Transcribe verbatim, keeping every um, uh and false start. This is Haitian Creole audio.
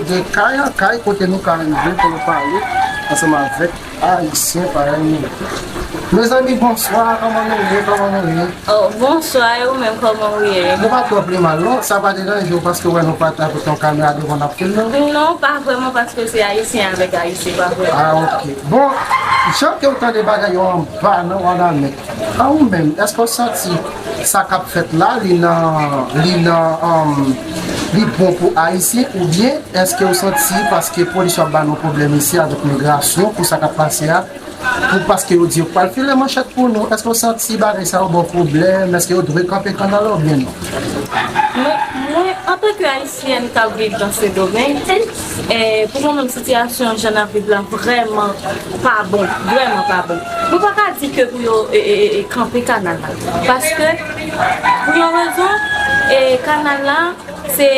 de kay an kay kote nou ka rive pou nou pale ansanm avèk Ayisyen parèy nou. Mezanmi, bonswa, kòman nou ye, kòman nou ye? Oh, bonswa, e ou menm, kòman ou ye? Nou pa twò pi mal non, sa pa deranje w paske wè nou pa t avèk yon kamera devan n ap filme w? Non, pa vrèman, paske se Ayisyen avèk Ayisyen, pa vrèman. Ah, ok. Bon, jan ke w tande bagay yo anba nan Wanament, an ou menm, èske w santi sa k ap fèt la, li nan, li nan, um, li bon pou Ayisyen, oubyen èske w santi paske polis yo ap ba nou pwoblèm isi avèk migrasyon pou sa k ap pase a, pou paske yo di yo pral file manchèt pou nou, èske w santi bagay sa yo ba w pwoblèm, èske yo dwe kanpe kannal la oubyen non? Mwen, mwen, antanke Ayisyèn k ap viv nan Sendomeng, e, pou mwen menm, sitiyasyon jan n ap viv la vrèman pa bon, vrèman pa bon. Mwen pa ka di ke pou yo e, e, e, e, kanpe kannal la. Paske, pou yon rezon, e, kannal la, se,